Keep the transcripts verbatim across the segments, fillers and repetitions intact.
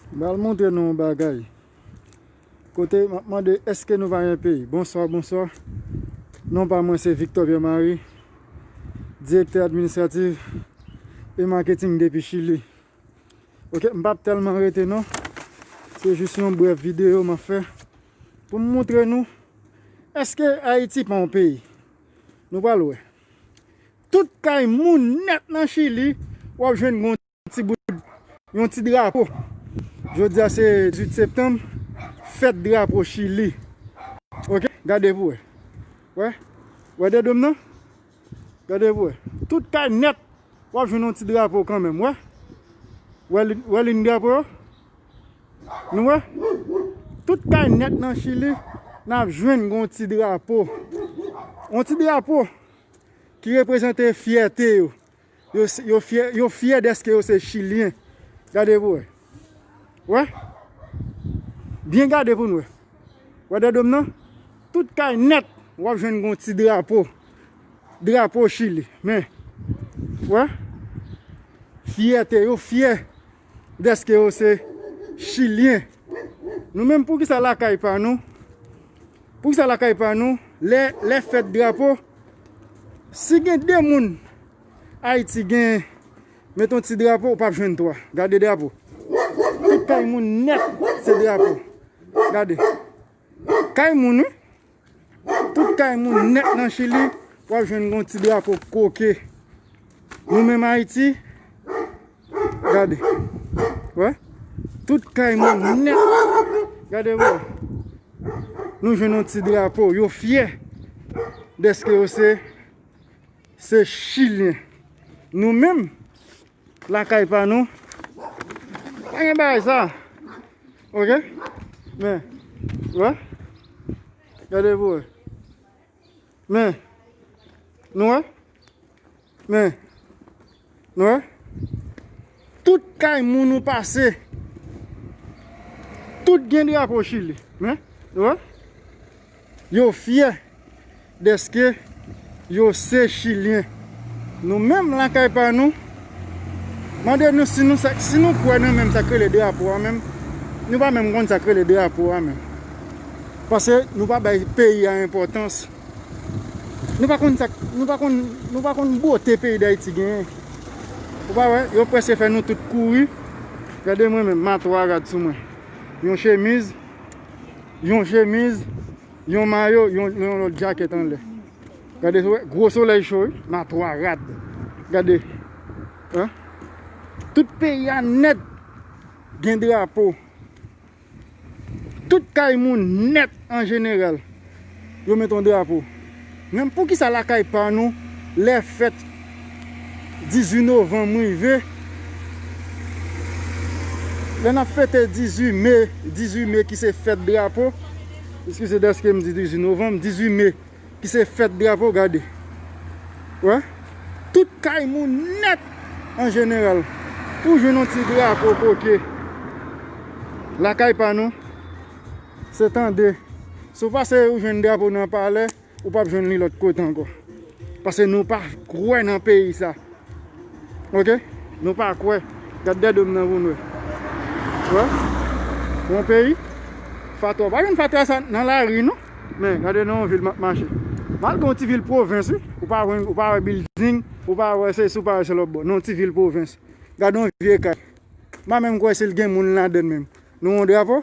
M pral montre nou yon bagay. Kote m ap mande, èske nou pa gen peyi? Bonswa, bonswa. Non pa mwen se Victor Pierre Marie, direktè administratif e marketing depi Chili. Ok, m p ap tèlman rete non. Se jis yon brèf videyo m ap fè pou m montre nou èske Ayiti pa yon peyi. Nou pral wè. Tout kay moun nèt nan Chili, w ap jwenn yon ti bout, yon ti drapo. Jodi a se dizuit septanm, fèt drapo Chili. Ok, gade pou wè. Wè, wè dedo m nan? Gade pou wè. Tout kay nèt, w ap jwenn yon ti drapo kanmenm, wè. Wè li- wè liy drapo yo? Nou wè? Tout kay nèt nan Chili, n ap jwenn yon ti drapo. Yon ti drapo ki reprezante fyète yo. Yo, yo fyè, yo fyè dèske yo se Chilyen. Gade pou wè. Wè? Byen gade pou n wè. Wè dedo m nan? Tout kay nèt, w ap jwenn yon ti drapo. Drapo Chili. Men, wè? Fyète, yo fyè dèske yo se Chilyen. Nou menm, poukisa lakay pa nou? Poukisa lakay pa nou? Lè, lè fèt drapo, si gen de moun Ayiti gen, met yon ti drapo, ou p ap jwenn twa. Gade drapo. Tout kay moun nèt, se drapo. Gade. Kay moun, wi. Tout kay moun nèt nan Chili, w ap jwenn yon ti drapo koke. Nou menm Ayiti, gade. Wè? Tout kay moun nèt. Gade, wè. Nou jwenn yon ti drapo. Yo fyè dèske yo se, se Chilyen. Nou menm, lakay pa nou, pa gen bagay sa. Ok? Men, wè? Gade pou wè. Men, nou wè? Men, nou wè? Tout kay moun ou pase, tout gen drapo Chili. Men, nou wè? Yo fyè dèske yo se Chilyen. Nou menm lakay pa nou, mande nou si nou sa, si nou kwè nan menm sa k rele drapo a menm. Nou pa menm konn sa k rele drapo a menm. Paske nou pa bay peyi a enpòtans. Nou pa konn sa, nou pa konn, nou pa konn bote peyi Dayiti genyen. Ou pa wè, yo prèske fè nou tout kouri. Gade mwen menm, m a twa rad sou mwen. Yon chemiz, yon chemiz, yon mayo, yon, yon lòt djakèt anlè. Gade, gwo solèy cho, wi, m a twa rad. Gade. Hein? Tout peyi a nèt gen drapo. Tout kay moun nèt an jeneral, yo met yon drapo. Men poukisa lakay pa nou, lè fèt dizuit novanm rive, lè n ap fete dizuit me, dizuit me ki se fèt drapo, eskize dèske m di dizuit novanm, dizuit me, ki se fèt drapo, gade. Wè? Tout kay moun nèt an jeneral. Ou jwenn yon ti drapo koke. Lakay pa nou, se tande. Si w pase ou jwenn drapo nan palè, ou p ap jwenn li lòt kote ankò. Paske nou pa kwè nan peyi sa. Ok? Nou pa kwè. Gad dèdo m nan pou n wè. Wè? Yon peyi. Fatwa. Pa jwenn fatwa sa nan lari, non. Men, gade nan yon vil m ap mache. M al gen yon ti vil pwovens, wi. Ou pa wè, ou pa wè bilding, ou pa wè sesi, ou pa wè se lòt bò. Nan yon ti vil pwovens. Gade yon vye kay. M pa menm kwè si l gen moun ladan l menm. Nou yon drapo?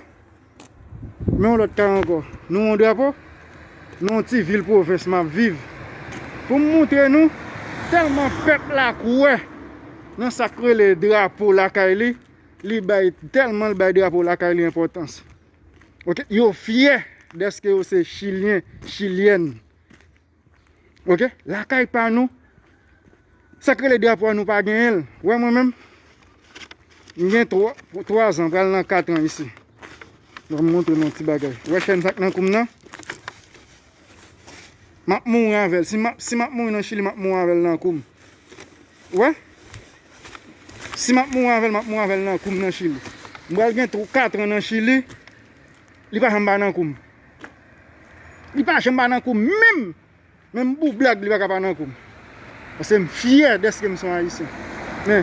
Men yon lòt kay ankò. Nou yon drapo? Nou yon ti vil pwovens m ap viv. Pou m montre nou, tèlman pèp la kwè nan sa k rele drapo lakay li, li bay, tèlman l bay drapo lakay li enpòtans. Ok? Yo fyè dèske yo se Chilyen, Chilyèn. Ok? Lakay pa nou, sa k rele drapo a, nou pa genyen l. Wè mwen menm, m gen twa, twa zan, pral nan kat an isi. Mwen montre nou yon ti bagay. Wè chèn sa k nan kou m nan? M ap mouri avè l. Si m ap, si m ap mouri nan Chili, m ap mouri avè l nan kou m. Wè? Si m ap mouri avè l, m ap mouri avè l nan kou m nan Chili. M pral gen twa, kat an nan Chili, li pa janm pa nan kou m. Li pa janm pa nan kou m menm. Menm bout blag li pa ka pa nan kou m. Paske m fyè dèske m se yon Ayisyen. Men,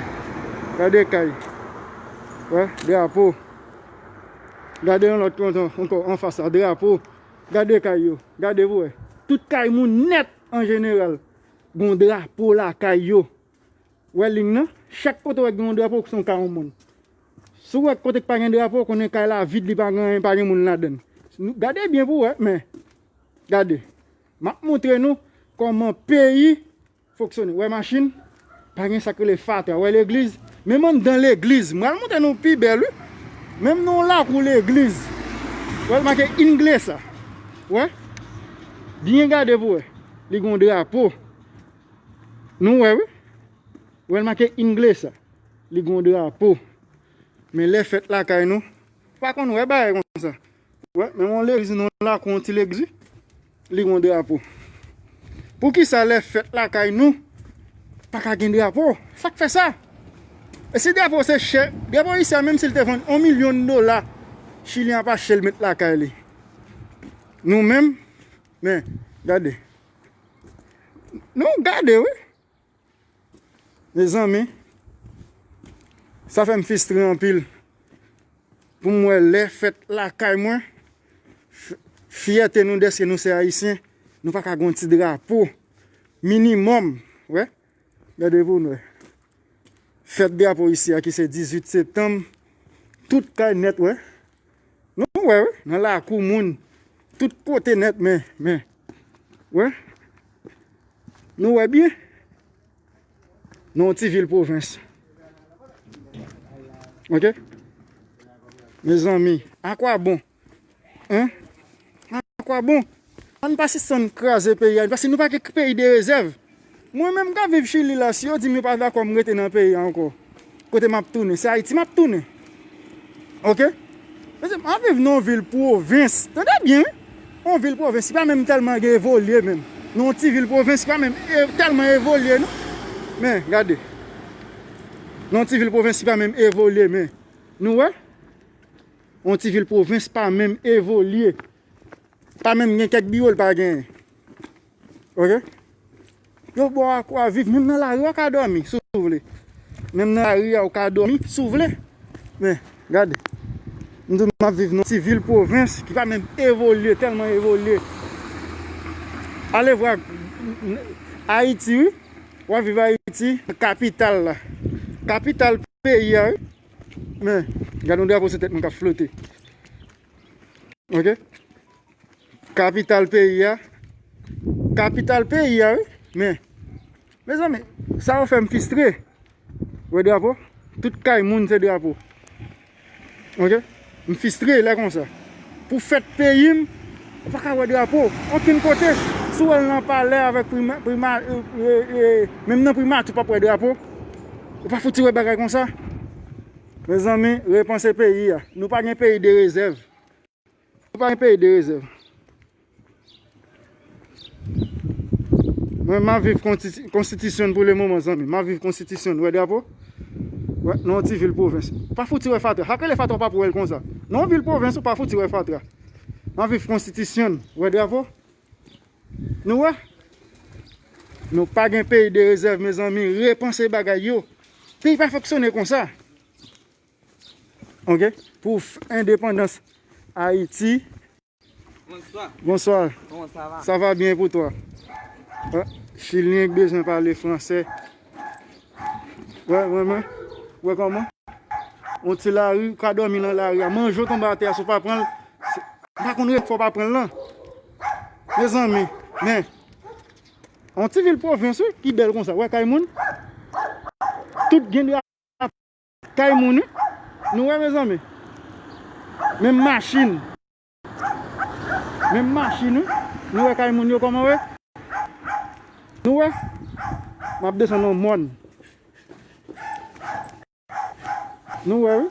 gade kay. Wè, drapo. Gade yon lòt kote ankò anfas la, drapo. Gade kay yo. Gade pou wè. Tout kay moun nèt an jeneral. Gon drapo lakay yo. Wè liy nan? Chak kote w wè gen yon drapo, se yon kay yon moun. Si w wè kote k pa gen drapo, konnen kay la vid, li pa gen anyen, pa gen moun ladan l. Nou, gade byen pou w wè, men. Gade. M ap montre nou kòman peyi fonksyone. Wè machin, pa gen sa k rele fatra. Wè legliz, menm anndan legliz, m pral montre nou pi bèl, wi. Menm nan yon lakou legliz, wè l make Inglesa. Wè, byen gade pou wè. Li gon drapo. Nou wè, wi. Wè l make Inglesa. Li gon drapo. Men lè fèt lakay nou, pa konn wè bagay konsa. Wè, menm yon legliz, non, lakou yon ti legliz, wi. Li gon drapo. Poukisa lè fèt lakay nou, pa ka gen drapo? Sa k fè sa? E si drapo se chè, drapo isi a, menm si l te vann yon milyon dola, Chilyen ap achte l met lakay li. Nou menm, men, gade. Nou gade, wi. Mezanmi, sa fè m fistre anpil. Pou m wè lè fèt lakay mwen, f-, fyète nou dèske nou se Ayisyen, nou pa ka gon ti drapo minimòm, wè. Gade pou nou wè. Fèt drapo isi a ki se dizuit septanm, tout kay nèt, wè. Nou wè, wi, nan lakou moun, tout kote nèt, men, men, wè. Nou wè byen? Nan yon ti vil pwovens. Oke? Mezanmi, akwabon? Hein? Akwabon? Ann pa sispann kraze peyi a, paske nou pa gen peyi de rezèv. Mwen menm m ka viv Chili la, si yo di m yo pa dakò m rete nan peyi a ankò, kote m ap tounen? Se Ayiti m ap tounen. Oke? Mesye, m ap viv nan yon vil pwovens. Tande byen, wi. Yon vil pwovens, li pa menm tèlman evolye menm. Nan yon ti vil pwovens, li pa menm e-, tèlman evolye, non. Men, gade. Nan yon ti vil pwovens, li pa menm evolye, men. Nou wè? Yon ti vil pwovens pa menm evolye. Pa menm gen kèk biwo l pa genyen. Oke? Yo ba w akwa viv, menm nan lari a w ka dòmi, si w vle. Menm nan lari a w ka dòmi, si w vle. Men, gade. M di w, m ap viv nan ti vil pwovens ki pa menm evolye, tèlman evolye. Ale vwa Ayiti, wi. W ap viv Ayiti, kapital la. Kapital peyi a, wi. Men, gade yon drapo sou tèt mwen k ap flote. Oke? Kapital peyi a. Kapital peyi a, wi. Men, mezanmi, sa yo fè m fistre. Wè drapo? Tout kay moun se drapo. Oke? M fistre lè konsa. Pou fèt peyi m, ou pa ka wè drapo okenn kote. Si w wè l nan palè avèk prima, prima, e, e, e, menm nan primati, ou p ap wè drapo. Ou pa fouti wè bagay konsa. Mezanmi, repanse peyi a. Nou pa gen peyi de rezèv. Nou pa gen peyi de rezèv. Mwen, m ap viv konstiti-, konstitisyon pou le moman, zanmi. M ap viv konstitisyon. Wè drapo? Wè, nan yon ti vil pwovens. Pa fouti wè fatra. Sa k rele fatra, w p ap wè l konsa. Nan yon vil pwovens, ou pa fouti wè fatra. M ap viv konstitisyon. Wè drapo? Nou wè? Nou pa gen peyi de rezèv, mezanmi. Repanse bagay yo. Peyi pa fonksyone konsa. Oke? Pou f-, endepandans Ayiti. Bonsoir. Bonsoir. Comment ça va? Ça va bien pour toi? Wè, Chilyen k bezwen pale fransè. Wè, wè, wè. Wè kòman? Yon ti lari, ou ka dòmi nan lari a. Manje w tonbe atè a, si w pa pran l, se, m pa konn rèt fò w pa pran l lan. Mezanmi, men. Yon ti vil pwovens, wi, ki bèl konsa. Wè kay moun? Tout gen de kay moun, wi. Nou wè, mezanmi? Menm machin. Menm machin, wi. Nou wè kay moun yo kòman, wi? Nou wè? M ap desann yon mòn. Nou wè, wi.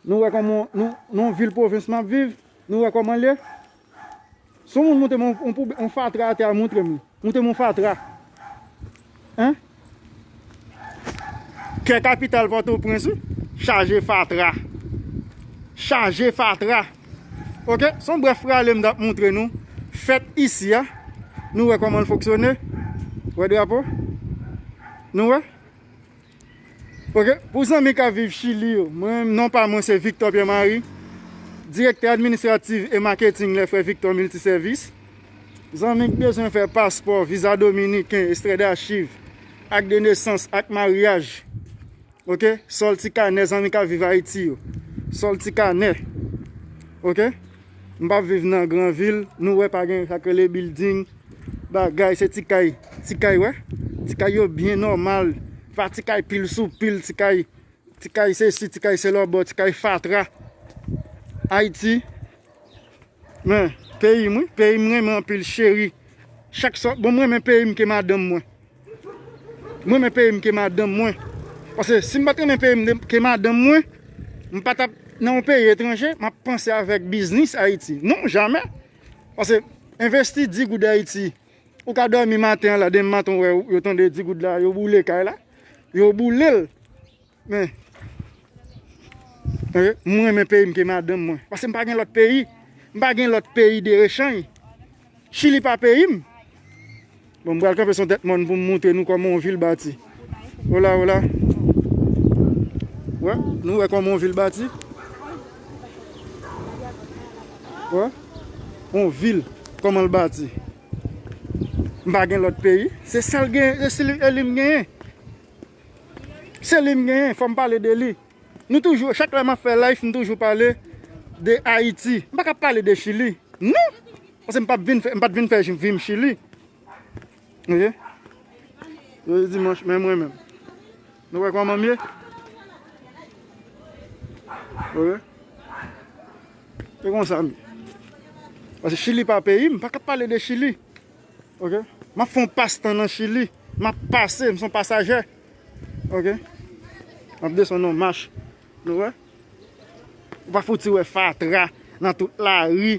Nou wè kòman, nou, nou yon vil pwovens m ap viv. Nou wè kòman l ye? Si yon moun montre m yon, yon poube-, yon fatra atè a, montre m li. Montre m yon fatra. Hein? Kè kapital Pòtoprens, wi. Chaje fatra. Chaje fatra. Oke? Se yon brèf rale m t ap montre nou. Fèt isi a. Nou wè kòman l fonksyone. Wè drapo? Nou wè? Ok, pou zanmi k ap viv Chili yo, mwen, non pa mwen se Victor Pierre Marie, direktè administratif e maketing lè frè Victor Multiservice. Zanmi k bezwen fè paspò, viza dominiken, extrait d'archives, ak de nesans, ak maryaj. Ok, sòl ti kanè zanmi k ap viv Ayiti yo. Sòl ti kanè. Ok, m p ap viv nan gran vil, nou wè pa gen sa k rele building, bagay, se ti kay, ti kay, wè. Ti kay yo byen nòmal, pa ti kay pil sou pil, ti kay, ti kay sesi, ti kay selòbò, ti kay fatra. Ayiti, men, peyi m, wi, peyi m renmen anpil, cheri. Chak sò, bon, m renmen peyi m ke madanm mwen. M renmen peyi m ke madanm mwen. Paske si m pa t renmen peyi m de- ke madanm mwen, m pa t ap nan yon peyi etranje, m ap panse avèk biznis Ayiti. Non, jamè. Paske envesti dis goud Ayiti, ou ka dòmi maten an la, demen maten w wè yo tonde dis goud la, yo boule kay la, yo boule l. Men, eh, m renmen peyi m ke madanm mwen. Paske m pa gen lòt peyi. M pa gen lòt peyi de rechanj. Chili pa peyi m. Bon, m pral kanpe sou tèt mòn pou m montre nou kòman yon vil bati. Ola, ola. Wè, nou wè kòman yon vil bati. Wè, yon vil, kòman l bati. M pa gen lòt peyi. Se sa l gen, se li, e li m genyen. Se li m genyen, fò m pale de li. Nou toujou, chak lè m ap fè live, m toujou pale de Ayiti. M pa ka pale de Chili. Non! Paske m p ap vin fè, m pa t vin fè vi m Chili. Ok? Jodi dimanch, men mwen menm. Nou wè kòman m ye? Ok? Se konsa m ye. Paske Chili pa peyi m, m pa ka pale de Chili. Ok? M ap fè yon pastan nan Chili. M ap pase, m se yon pasajè. Ok? M ap desann yon mach. Nou wè? Ou pa fouti wè fatra nan tout lari.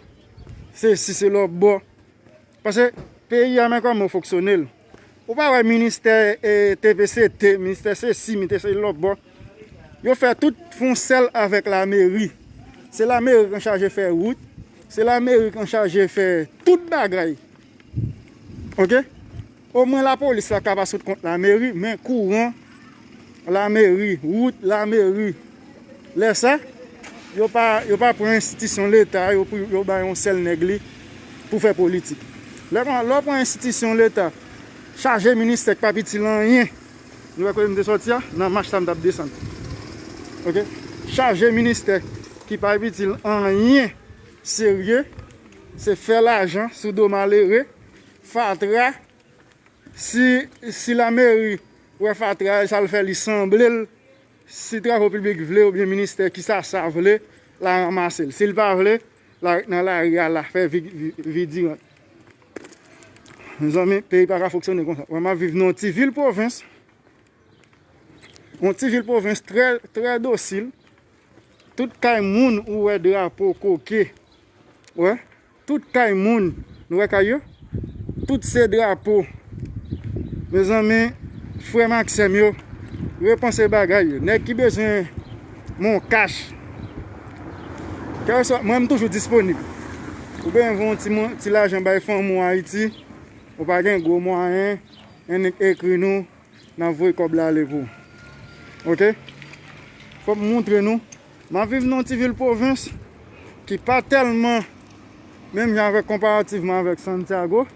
Sesi, se lòtbò. Paske peyi a, men kòman yo fonksyone l. Ou pa wè ministè, eh, T P C T, ministè sesi, ministè se lòtbò. Yo fè tout fon sèl avèk lameri. Se lameri k an chaje fè wout. Se lameri k an chaje fè tout bagay. Ok? Omwen lapolis la ka pa sot kont lameri, men kouran, lameri, wout, lameri. Lè sa, yo pa, yo pa pran enstitisyon Leta yo pou yo bay yon sèl nèg li pou fè politik. Lè, lè w pran enstitisyon Leta, chaje ministè k p ap itil anyen. Nou wè kote m te sòti a? Nan mach sa m t ap desann. Ok? Chaje ministè ki p ap itil anyen serye, se fè lajan sou do malere, fatra, si, si lameri wè fatra, sa l fè li sanble l, si travo piblik vle oubyen ministè ki sa sa vle, l a ranmase l. Si l pa vle, l a ret nan lari a la, fè vi, vi, vi diran. Mezanmi, peyi pa ka fonksyone konsa. Mwen, m ap viv nan yon ti vil pwovens. Yon ti vil pwovens trè, trè dosil. Tout kay moun ou wè drapo koke. Wè. Tout kay moun, nou wè kay yo? Tout se drapo. Mezanmi, frè m ak sè m yo, repanse bagay yo. Nèg ki bezwen mon kach, kèlkeswa, mwen, m toujou disponib. Ou bezwen voye yon ti mon, ti lajan bay fanmi w Ayiti, ou pa gen gwo mwayen, annik ekri nou, n ap voye kòb la ale pou ou. Ok? Fò m montre nou. M ap viv nan yon ti vil pwovens ki pa tèlman menm jan avèk, konparativman avèk Santiago.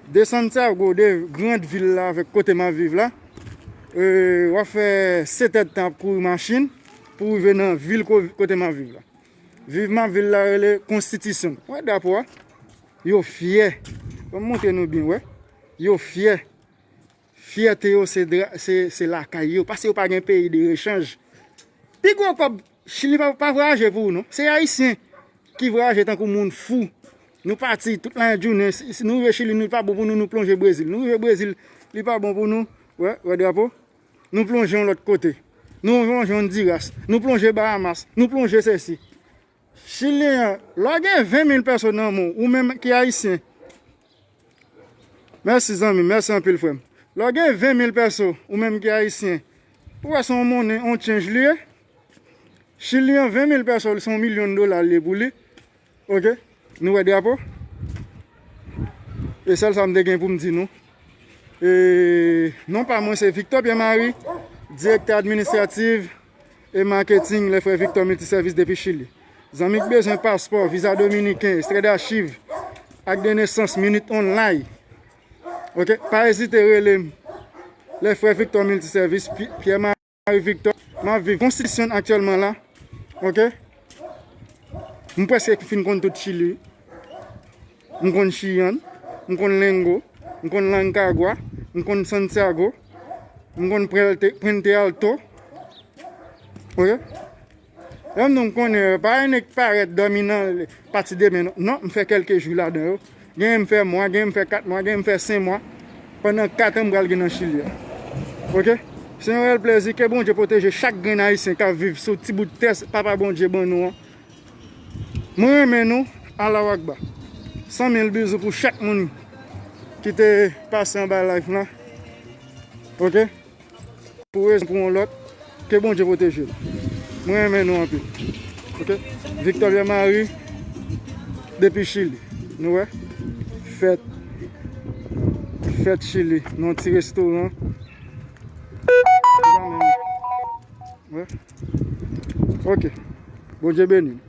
De Santiago, de grand vil la avèk kote m ap viv la, e, w ap fè sèt èdtan ap kouri machin pou rive nan vil ko-, kote m ap viv la. Viv m ap viv la rele Konstitisyon. Wè drapo a? Yo fyè. Ban m montre nou byen, wè. Yo fyè. Fyète yo se dra-, se, se lakay yo, paske yo pa gen peyi de rechanj. Pi gwo kòb, Chili pa, pa vwayaje pou ou non. Se Ayisyen ki vwayaje tankou moun fou. Nou pati tout lajounen, si, si nou rive Chili, nou pa bon pou nou, nou plonje Brezil. Nou rive Brezil, li pa bon pou nou. Wè, wè drapo. Nou plonje yon lòt kote. Nou plonje Hondiras. Nou plonje Bahamas. Nou plonje sesi. Chilyen an, lè w gen ven mil pèso nan men w, ou menm ki Ayisyen, mèsi zanmi, mèsi anpil frè m. Lè w gen ven mil pèso, ou menm ki Ayisyen, ou wè se yon monnen, yon change li ye. Chilyen an, ven mil pèso, se yon milyon dola li ye pou li. Ok? Nou wè drapo? E sèl sa m te gen pou m di nou. E non pa mwen, se Victor Pierre Marie, Direktè administratif e marketing Lè Frè Victor Multiservice depi Chili. Zanmi k bezwen paspò, viza dominiken, extrait d'archives, ak de nesans, minit online. Ok, pa ezite rele m. Lè Frè Victor Multiservice, Pi- Pierre Marie Victor. M ap viv Constitution aktyèlman la. Ok? M prèske fin konn tout Chili. M konn Chillán, m konn Luengo, m konn Rancagua, m konn Santiago, m konn Puente, Puente Alto. Ok? Lè m di w m konnen yo, pa yon nèg parèt dòmi nan pati demen non. Non, m fè kèlke jou ladan yo. Genyen m fè mwa, genyen m fè kat mwa, genyen m fè senk mwa. Pandan kat an m pral gen nan Chili a. Ok? Se yon rèl plezi. Ke Bondye pwoteje chak grenn Ayisyen k ap viv sou ti bout tè Papa Bondye ban nou an. Mwen renmen nou. Allahu Akbar. San mil bizou pou chak moun ki te pase anba live la. Ok? Pou rezon pou yon lòt, ke Bondye pwoteje nou. Mwen renmen nou anpil. Ok? Victor Pierre Marie, depi Chili. Nou wè? Fèt. Fèt Chili. Nan yon ti restoran. Wè? Ok. Bondye beni nou.